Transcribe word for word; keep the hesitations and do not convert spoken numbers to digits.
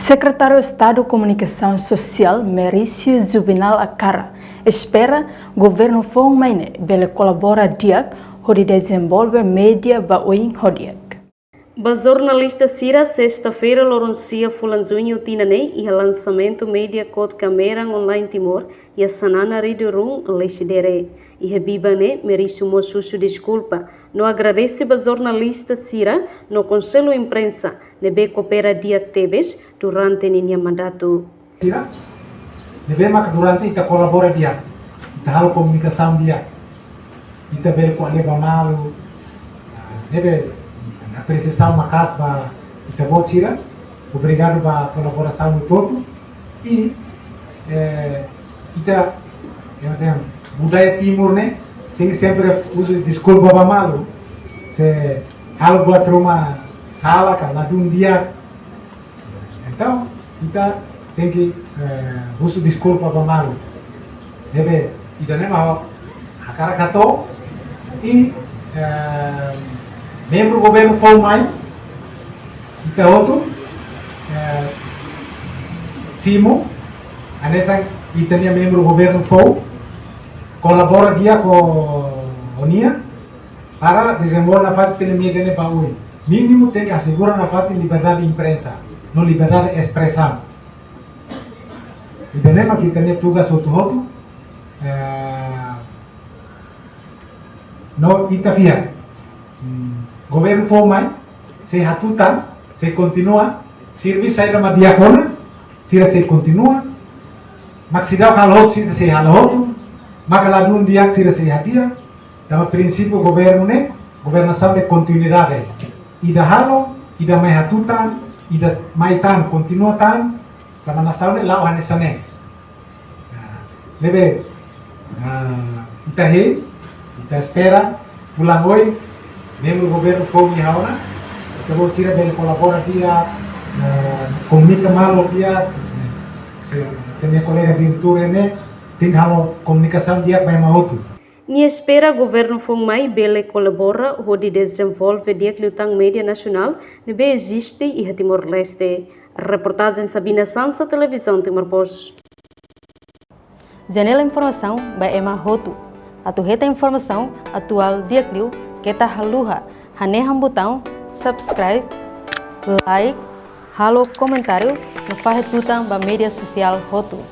Sekretáriu Estadu Komunikasaun Sosiál, Merício Juvenal Acara, espera governu foun mai ne'e bele kolabora di'ak hodi dezenvolve média ba oin ho di'ak. Ba jornalista sira, sesta-feira, loron sia fulan Juñu tinan ne'e, iha lansamentu média Kotka Meran Online Timor, iha Xanana Ridurun, Leste Dere. Iha biban ne'e, Merício mós husu deskulpa no agradese ba jornalista sira no konsellu imprensa ne'ebé koopera di'ak tebes durante ninia mandatu. Sira, ne'ebé maka durante ita kolabora di'ak, ita halo komunikasaun di'ak, ita bele ko'alia ba malu, ne'ebé apresiasaun maka'as ba ita-boot sira, obrigadu ba kolaborasaun hotu-hotu, i, eh, ita, ya, tem, budaya Timur ne'e, tenke sempre husu deskulpa ba malu, se halo buat ruma sala ka ladún di'ak, entaun, ita tenke, eh, husu deskulpa ba malu. Ne'ebé, ida-ne'e mak ha'u hakarak hato'o, i, eh, membru governu foun mai, ita hotu, eh, simu, hanesan ita-nia membru governu foun, kolabora di'ak ho, ho nia, para dezenvolve nafatin ita-nia média ne'e ba oin. Mínimu tenke asegura nafatin liberdade imprensa, no liberdade espresaun. Ida-ne'e mak ita-nia tugas hotu-hotu, eh, no ita fiar. Hmm, governu foun mai, sei hatutan, sei kontinua, servisu saida mak di'ak ona, sira sei kontinua, mak seidauk halo hotu, sira sei halo hotu, maka ladún di'ak, sira sei hadi'a, tanba prinsípiu governu ne'e, governasaun de kontinuidade. Ida halo, ida mai hatutan, ida mai tan, kontinua tan, tanba nasaun ne'e la'o hanesan ne'e. Nah, ne'ebé, nah, ita hein, ita espera, fulan oin, membru governu foun iha ona, ita-boot sira bele kolabora di'ak, nah, komunika malu di'ak, se, ita-nia kolega diretór ne'e, tenke halo komunikasaun di'ak ba ema hotu. Nia espera governu foun mai bele kolabora hodi dezenvolve di'ak liután média nasionál ne'ebé eziste iha Timor-Leste. Reportajen Sabina Sansa, Televizaun Timor Post. Janela informasaun ba ema hotu. Atu hetan informasaun atuál di'ak liu, keta haluha hanehan butaun subscribe, like, halo komentáriu, no fahe tutan ba média sosiál hotu.